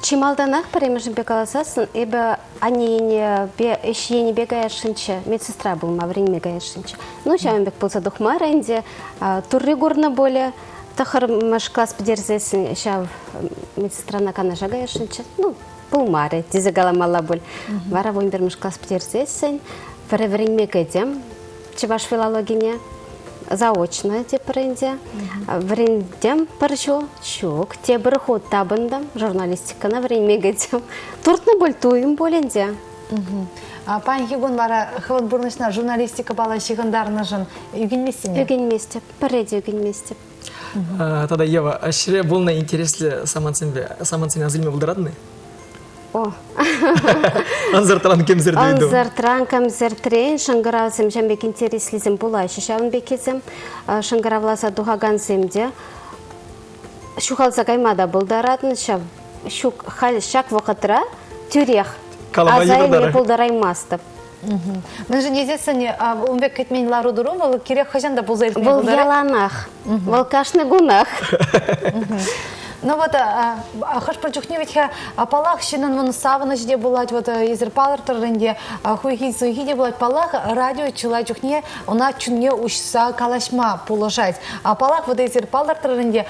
Чи малтанах пӗрремӗшӗнпе каласассӑн, эпӗ анне енӗпе, ӗҫ енӗпе каясшӑнччӗ, медсестра пулма вӗренме каясшӑнччӗ. Ну, ҫавӑн пек пулса тухмарӗ ӗнтӗ. Турри курнӑ пулӗ. Тӑххӑрмӗш класс пӗтерсессӗн ҫав медсестрана Канаша каясшӑнччӗ. Ну, пулмарӗ тесе каламалла пуль. Вара вунпӗрмӗш класс пӗтерсессӗн пӗрре вӗренме кӗтӗм чӑваш филологине. Заочно тепӗр ӗнтӗ. Вӗрентӗм пӗр ҫул. Ҫук, тепӗр хут тапӑнтӑм, журналистикӑна вӗренме кӗтӗм. Туртнӑ пуль, туйӑм пуль ӗнтӗ. Паянхи кун вара хӑвӑн пурнӑҫна журналистикӑпала ҫыхӑнтарнӑшӑн ӳкӗнместӗн-и? Ӳкӗнместӗп, пӗрре те ӳкӗнместӗп. Тата Ева, ӗҫре пулнӑ интереслӗ самантсемпе самантсене аса илме пултаратӑн-и? О. Ӑнсӑртран кемсӗртен ыйту. Ӑнсӑртран кемсӗртрен шӑнкӑравсем ҫавӑн пек интереслисем пулаҫҫӗ. Ҫавӑн пеккисем шӑнкӑравласа тухакансем те ҫухалса кайма та пултаратӑн ҫав. Ҫук, халь ҫак вӑхӑтра тӳрех аса илме пултараймастӑп. Мӗншӗн тесессӗн ун пек кӗтмен лару-тӑру вӑл кирек хӑҫан та пулса иртме Вӑл яланах, вӑл кашни кунах. Ну вот, хӑш-пӗр чухне вӗт-ха, паллах, ҫыннӑн вӑн савӑнӑҫӗ те пулать, вот эсир палӑртрӑр ӗнтӗ, хуйхи-суйхи те пулать. Паллах, радио чылай чухне ӑна чунне уҫса калаҫма пулӑшать. Паллах, вот эсир палӑртрӑр ӗнтӗ,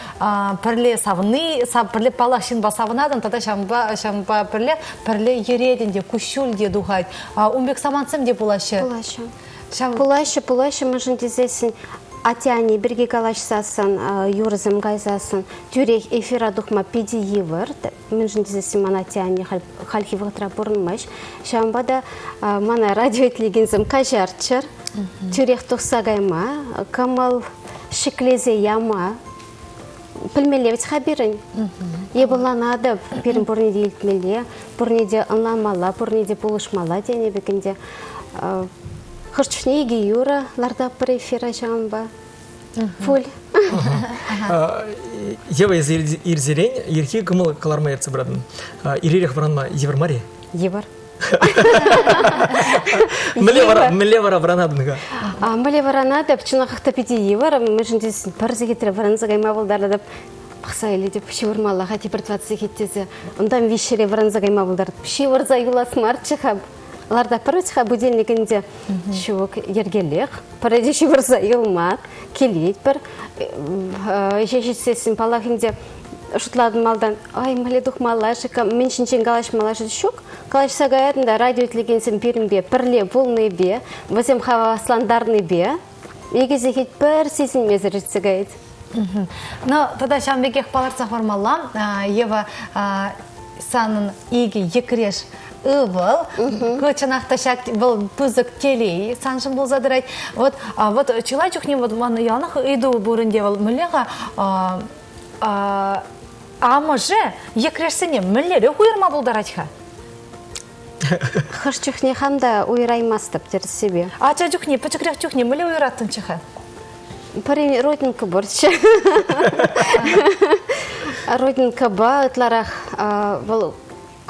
пӗрле савни, пӗрле паллах ҫынпа савӑнатӑн тата ҫавӑнпа ҫавӑнпа пӗрле пӗрле йӗретӗн те, куҫҫуль те тухать. Ун пек самантсем те пулаҫҫӗ. Пулаҫҫӗ. Ҫав... Пулаҫҫӗ, пулаҫҫӗ, мӗншӗн тесессӗн атте-анне пирки калаҫсассӑн, юрӑсем кайсассӑн тӳрех эфира тухма питӗ йывӑр. Мӗншӗн тесессӗн ман атте-анне хальхи вӑхӑтра пурӑнмасть. Ҫавӑнпа та мана радио итлекенсем каҫарччӑр. Тӳрех тухса кайма, кӑмӑл ҫӗклесе яма пӗлмелле вӗт-ха пирӗн. Йывӑрланатӑп, пирӗн пурне те илтмелле, пурне те ӑнланмалла, пурне те пулӑшмалла тенӗ пек ӗнтӗ. Хӑш чухне икӗ юрӑ лартатпӑр эфира ҫавӑнпа. Пуль. Ева, эсӗ ирсерен ирхи кӑмӑл кӑларма ертсе пыратӑн. Иререх вӑранма йывӑр мар-и? Йывӑр. Мӗнле вара, мӗнле вара вӑранатӑн-ха? Мӗнле вӑранатӑп, чӑнахах та питӗ йывӑр. Мӗншӗн тесен пӗр сехетре вӑранса кайма пултаратӑп. Пӑхса илетӗп, ҫывӑрмалла-ха тепӗр тӑват сехет тесе. Унтан виҫҫӗре вӑранса кайма пултаратӑп. Ҫывӑрса юлас марччӗ-ха. Лартатпӑр вӗт-ха будильник ӗнтӗ. Ҫук, йӗркеллех. Пӗрре те ҫывӑрса юлма килетпӗр. Ӗҫе ҫитсессӗн, паллах ӗнтӗ, шутлатӑн малтан, ай, мӗнле тухмалла-ши, мӗн ҫинчен калаҫмалла-ши? Ҫук, калаҫса каятӑн та радио итлекенсем пирӗнпе пӗрле пулнипе, вӗсем хаваслантарнипе икӗ сехет пӗр сисӗнмесӗр иртсе каять. Ну, тата ҫавӑн пекех палӑртса хӑвармалла, Ева, санӑн икӗ йӗкреш ывӑл. Ку чӑнах та ҫак вӑл пысӑк телей саншӑн пулса тӑрать. Вот, вот чылай чухне вот ман яланах ыйту пур ӗнтӗ вӑл мӗнле-ха амӑшӗ йӗкрешсене мӗнлерех уйӑрма пултарать-ха? Хӑш чухне хам та уйӑраймастӑп тӗрӗссипе. Ача чухне, пӗчӗкрех чухне мӗнле уйӑраттӑнччӗ-ха? Пӗрин родинка пурччӗ. Родинкӑпа ытларах вӑл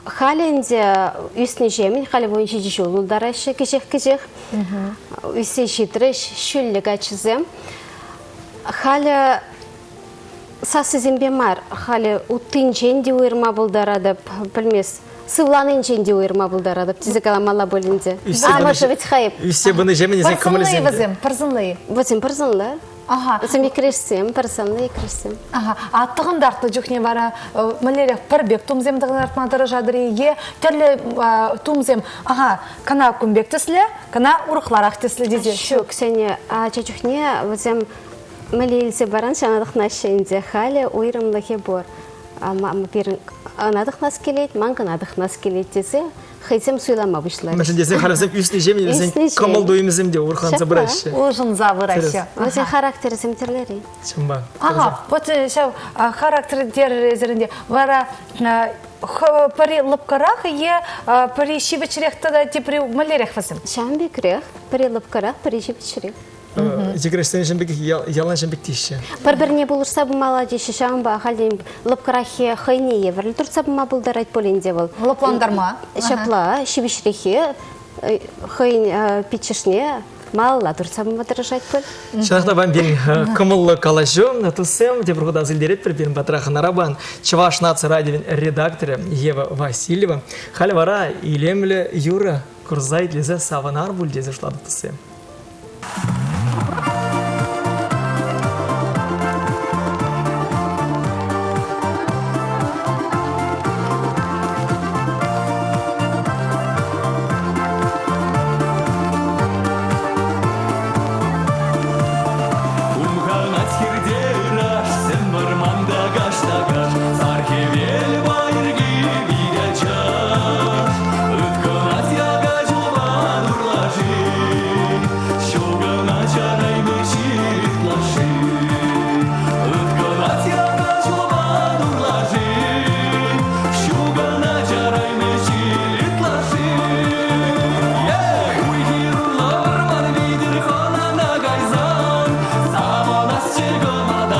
халӗ ӗнтӗ ӳснӗҫемӗн, халӗ 17 ҫул тултараҫҫӗ кӗҫех-кӗҫех. Ӳссе ҫитрӗҫ ҫӳллӗ каччӑсем. Халӗ сассисемпе мар, халӗ уттинчен те уйӑрма пултаратӑп, пӗлмес. Сывланинчен те уйӑрма пултаратӑп тесе каламалла пуль ӗнтӗ. Амӑшӗ вӗт-ха эп. Ӳссе пынӑҫемӗн вӗсен кӑмӑлӗсем вӗсем, пӗр сӑнлӑ-и? Вӗсем пӗр сӑнлӑ. Ага. Вӗсем иккӗрешсем, пӗр сӑнлӑ иккӗрешсем. Ага. А тӑхӑнтартнӑ чухне вара мӗнлерех пӗр пек тумсем тӑхӑнтартма тӑрӑшатӑр-и е тӗрлӗ тумсем, ага, кӑна кун пек тӗслӗ, кӑна урӑхларах тӗслӗ тесе? Ҫук, Ксения, ача чухне вӗсем мӗнле илсе паран ҫавна тӑхӑнаҫҫӗ ӗнтӗ. Халӗ уйрӑмлӑхӗ пур. Пирӗн ӑна тӑхӑнас килет, ман кӑна тӑхӑнас килет тесе хӑйсем суйлама пуҫларӗҫ. Мӗншӗн тесен халӗсем ӳснӗҫемӗн вӗсен кӑмӑл-туйӑмӗсем те урӑхланса пыраҫҫӗ. Улшӑнса пыраҫҫӗ. Вӗсен характерӗсем тӗрлӗрен. Чӑнпа. Ага, вот ҫав характер терӗр ӗнтӗ. Вара пӗри лӑпкӑрах е пӗри ҫивӗчрех тата тепри мӗнлерех вӗсем? Ҫавӑн пекрех. Пӗри лӑпкӑрах, пӗри ҫивӗчрех. Йӗкӗрешсен ҫын пек ялан ҫын пек теҫҫӗ. Пӗр-пӗрне пулӑшса пымалла теҫҫӗ, ҫавӑнпа ахальтен лӑпкӑраххи хӑйне евӗрлӗ туртса пыма пултарать пулин те вӑл. Лӑплантарма. Ҫапла, ҫивӗчреххи хӑйӗн пиччӗшне малалла туртса пыма тӑрӑшать пуль. Ҫапах та пан пирӗн кӑмӑллӑ калаҫу. Туссем, тепӗр хут аса илтеретпӗр, пирӗн патра хӑнара Чӑваш наци радиовӗн редакторӗ Ева Васильева. Халӗ вара илемлӗ юрӑ курса итлесе савӑнар пуль тесе шутлатӑп туссем. Хумханать хирте ырашсем вӑрманта каш-та-каш, Сар хӗвел пайӑрки пит ачаш. Ыткӑнать яка ҫулпа урлаши, Ҫулкӑна чарайми ҫытлаши. Ыткӑнать яка ҫулпа урлаши, Ҫулкӑна чарайми ҫытлаши. Уй-хир урлӑ вӑрман витӗр хӑнана кайсан, Савӑнасчӗ кӑна та.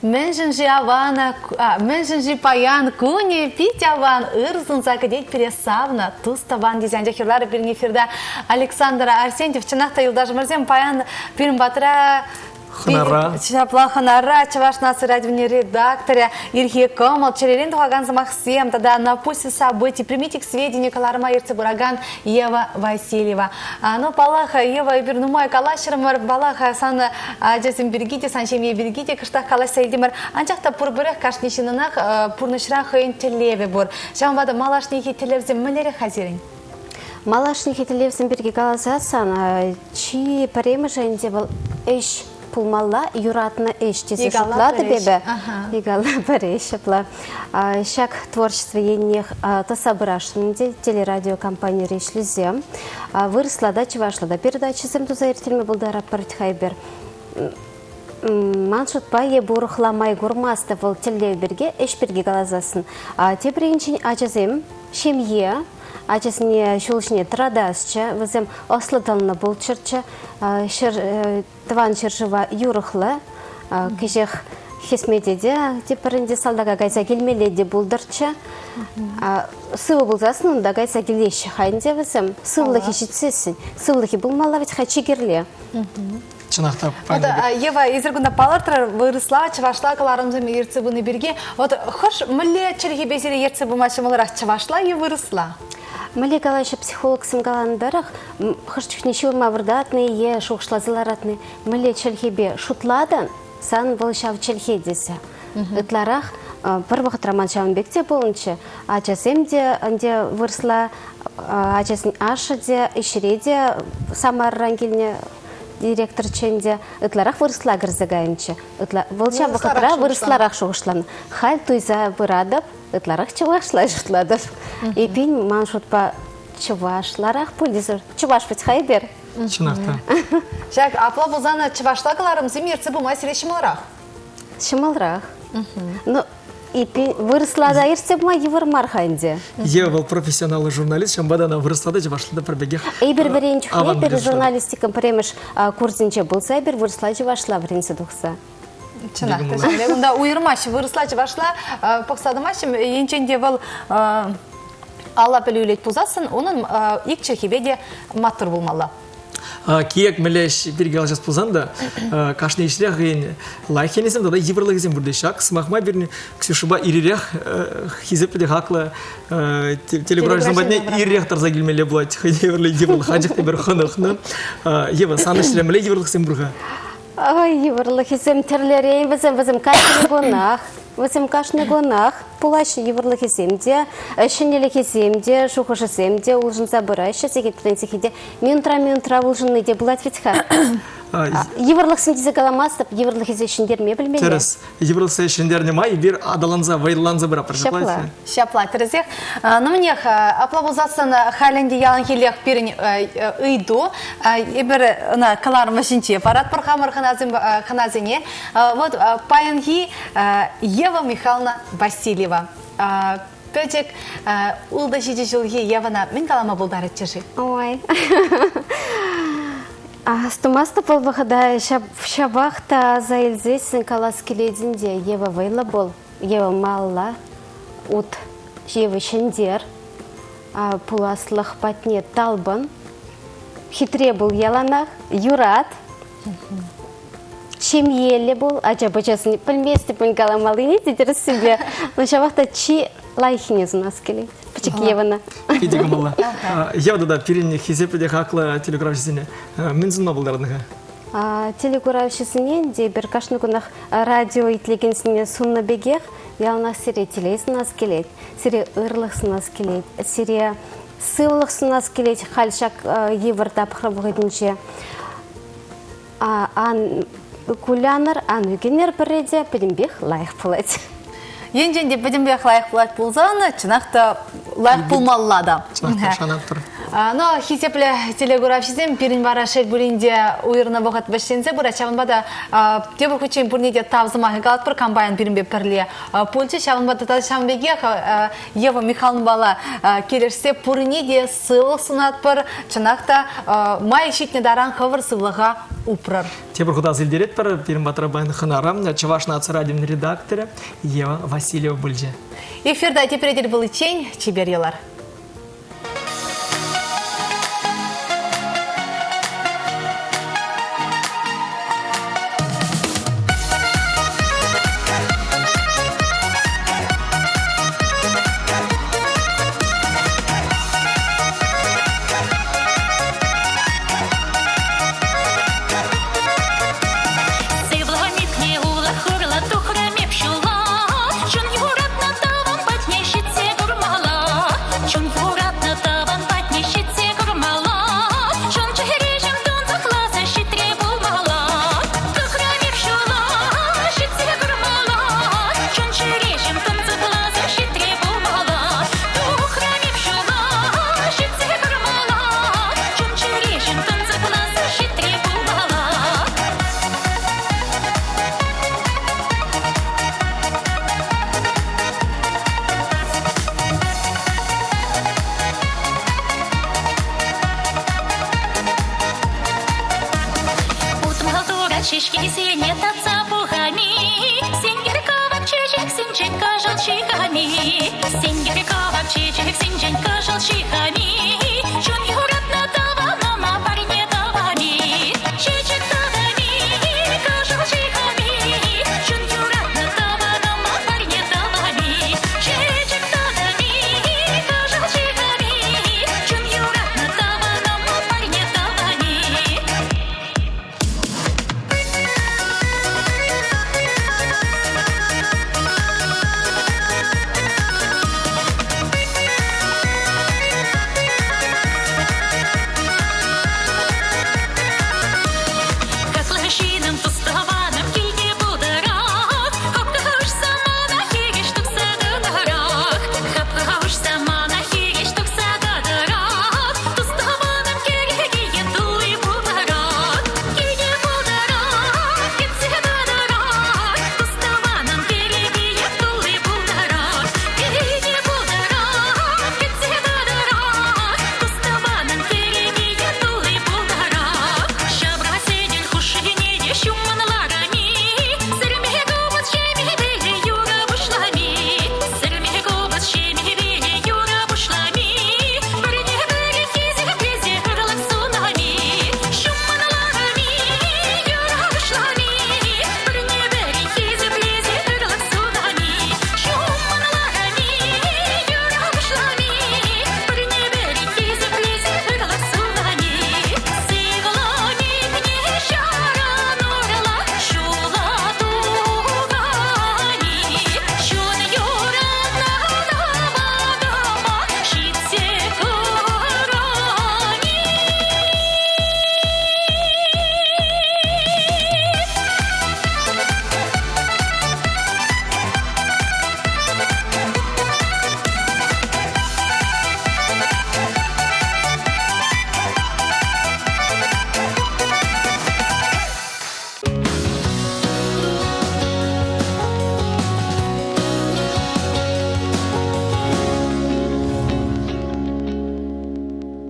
Мӗншӗн-ши аван, мӗншӗн-ши паян кунӗ пит аван, ыр сунса кӗтет пире савнӑ тус-тӑван тесе анчах юрларӗ пирӗн эфирта Александр Арсентьев. Чӑнах та, юлташӑмӑрсем, паян пирӗн патра Хӑнара. Ҫапла хӑнара Чӑваш наци радиони редакторӗ ирхи кӑмӑл, чӗререн тухакан сӑмахсем тата на пульсе событий, примите к сведению кӑларӑма ертсе пыракан Ева Васильева. Ну, паллах, Ева, эпир нумай калаҫрӑмӑр, паллах, сан ачасем пирки те, сан ҫемье пирки те кӑштах калаҫса илтӗмӗр. Анчах та пурпӗрех кашни ҫыннӑнах пурнӑҫра хӑйӗн тӗллевӗ пур. Ҫавӑнпа та малашнехи тӗллевсем мӗнлерех-ха сирӗн? Малашнехи тӗллевсем пирки каласассӑн, чи пӗрремӗшӗ ӗнтӗ вӑл ӗҫ пулмалла, юратнӑ ӗҫ тесе шутлатӑп эпӗ. Икалла пӗр ӗҫ ҫапла. Ҫак творчество еннех тӑсса пырасшӑн ӗнтӗ телерадиокомпанире ӗҫлесе. Вырӑсла та, чӑвашла та передачӑсем туса ирттерме пултаратпӑр-ха эпир. Ман шутпа, эпӗ урӑхла май курмастӑп вӑл тӗллев пирки, ӗҫ пирки каласассӑн. Тепӗр енчен ачасем, ҫемье, ачасене ҫул ҫине тӑратасчӗ, вӗсем ӑслӑ-тӑнлӑ пулччӑрччӗ, ҫӗр, тӑван ҫӗршыва юрӑхлӑ, кӗҫех хӗсмете те тепӗр ӗнтӗ салтака кайса килмелле те пултӑрччӗ. Сывӑ пулсассӑн унта кайса килеҫҫӗ-ха ӗнтӗ вӗсем. Сывлӑхӗ ҫитсессӗн. Сывлӑхӗ пулмалла вӗт-ха чи кирли. Чӑнах та. Вот, Ева, эсир кунта палӑртрӑр, вырӑсла, чӑвашла кӑларӑмсем ертсе пыни пирки. Вот хӑш мӗнле чӗлхепе сире ертсе пыма ҫӑмӑлрах, чӑвашла е вырӑсла? Мӗнле калаҫҫӗ психологсем каланӑ тӑрӑх, хӑш чухне ҫывӑрма выртатни е шухӑшласа ларатни, мӗнле чӗлхепе шутлатӑн, сан вӑл ҫав чӗлхе тесе. Ытларах пӗр вӑхӑтра ман ҫавӑн пек те пулнӑччӗ. Ачасем те ӗнтӗ вырӑсла, ачасен ашшӗ те, ӗҫре те Самарӑран килнӗ директорччӗ ӗнтӗ, ытларах вырӑсла кӗрсе кайнӑччӗ. Вӑл ҫав вӑхӑтра вырӑсларах шухӑшланӑ. Халь туйса пыратӑп, ытларах чӑвашла шутлатӑп. Эпин, ман шутпа, чӑвашларах пуль тесе. Чӑваш вӗт-ха эпир. Чӑнах та. Ҫак апла пулсан чӑвашла кӑларӑмсем ертсе пыма сире ҫӑмӑлрах? Ҫӑмӑлрах. Ну, эпин вырӑсла та ертсе пыма йывӑр мар-ха ӗнтӗ. Е вӑл профессионаллӑ журналист, ҫавӑнпа та ӑна вырӑсла та чӑвашла та пӗр пекех Эпир вӗрен чухне аван эпир пӗлес журналистикӑн пӗрремӗш курсӗнче пулса эпир вырӑсла-чӑвашла вӗренсе тухса. Чӑнах та ҫавӑн унта уйӑрмаҫҫӗ вырӑсла-чӑвашла пӑхса тӑмаҫҫӗ. Енчен те вӑл алла пӗлӳ илет пулсассӑн унӑн ик чӗлхепе те маттур пулмалла. Киек мӗнле ӗҫ пирки калаҫас пулсан та кашни ӗҫре хӑйӗн лайӑх енӗсем тата йывӑрлӑхӗсем пур ҫак. Сӑмах май пирӗн Ксюшӑпа ирех хисеплӗ те хаклӑ телекуравҫӑсем патне ирех тӑрса килмелле пулать. Хӑйне евӗрлӗ йывӑрлӑх анчах тепӗр хӑнӑхнӑ. Ева, сан ӗҫре мӗнле йывӑрлӑхсем пур-ха? Ой, йывӑрлӑхӗсем тӗрлӗрен вӗсем, вӗсем кашни кунах, вӗсем кашни кунах пулаҫҫӗ йывӑрлӑхӗсем те, ҫӗнӗлӗхӗсем те, шухӑшӗсем те улшӑнса пыраҫҫӗ сехетрен сехете. Минутра-минутра улшӑнни те пулать вӗт-ха. Йывӑрлӑхсем тесе каламастӑп, йывӑрлӑхӗсене ҫӗнтерме пӗлмелле. Тӗрӗс. Йывӑрлӑхсене ҫӗнтернӗ май эпир аталанса, вӑйланса пыратпӑр. Ҫапла. Ҫапла, тӗрӗсех. Ну, мӗнех, апла пулсассӑн халь ӗнтӗ яланхиллех пирӗн ыйту. Эпир ӑна кӑларӑмӑш ҫинче паратпӑр хамӑр хӑнасене. Вот паянхи Ева Михайловна Васильева. Пӗчӗк ултӑ-ҫичӗ ҫулхи Евӑна мӗн калама пултарӗччӗ-ши? Ой. Астумастӑп вӑл вӑхӑта, ҫапах та аса илсессӗн калас килет ӗнтӗ. Ева вӑйлӑ пул, Ева малла ут, Ева ҫӗнтер, пуласлӑх патне талпӑн, хитре пул яланах, юрат, ҫемьеллӗ пул, ача-пӑчасене пӗлместӗп мӗн каламаллине те тӗрӗссипе, но ҫавах та чи лайӑххине сунас килет пӗчӗк Евӑна. Питӗ кӑмӑллӑ. Ева тата пирӗн хисеплӗ те хаклӑ телекуравҫӑсене мӗн сунма пултарнӑ-ха? Телекуравҫӑсене ӗнтӗ эпир кашни кунах радио итлекенсене суннӑ пекех яланах сире телей сунас килет, сире ырлӑх сунас килет, сире сывлӑх сунас килет халь ҫак йывӑр тапхӑр вӑхӑтӗнче. Ан кулянӑр, ан ӳкӗнӗр пӗрре те, пӗтӗмпех лайӑх пулать. Енчен те пӗтӗмпех лайӑх пулать пулсан, чӑнах та лайӑх пулмалла та. Чӑнах та шанатпӑр. Но хисеплӗ телекуравҫӑсем пирӗн вара шел пулин те уйӑрнӑ вӑхӑт вӗҫленсе пырать. Ҫавӑнпа та тепӗр хутчен пурне те тав сӑмахӗ калатпӑр. Кампаян пирӗнпе пӗрле пулчӗ. Ҫавӑнпа тата ҫавӑн пекех Ева Михайловнӑпала килӗшсе пурне те сывлӑх сунатпӑр. Чӑнах та май ҫитнӗ таран хӑвӑр сывлӑха упрӑр. Тепӗр хута илтеретпӗр. Пирӗн патра паян хӑнара Чӑваш наци радиовӗн редакторӗ Ева Васильева пулчӗ. Эфирта тепре тӗл пуличчен чипер юлар. Сывлӑм ӳкне улах хурла тухрӑм эп ҫула. Чун юратнӑ тӑван патне ҫитсе курмалла. Чун юратнӑ тӑван патне ҫитсе курмалла. Чун чӗреҫӗм тунсӑхласа ҫитре пулмалла. Тухрӑм эп ҫула, ҫитсе курмалла. Чун чӗреҫӗм тунсӑхласа ҫитре пулмалла. Тухрӑм эп ҫула, ҫитсе курмалла. Чун чӗреҫӗм тунсӑхласа ҫитре пулмалла. Утмӑл турат ҫеҫкисене татса пухами, Сенкер кӑвак чечексенчен кӑшӑл ҫыхами, Сенкер кӑвак чечексенчен кӑшӑл ҫыхами.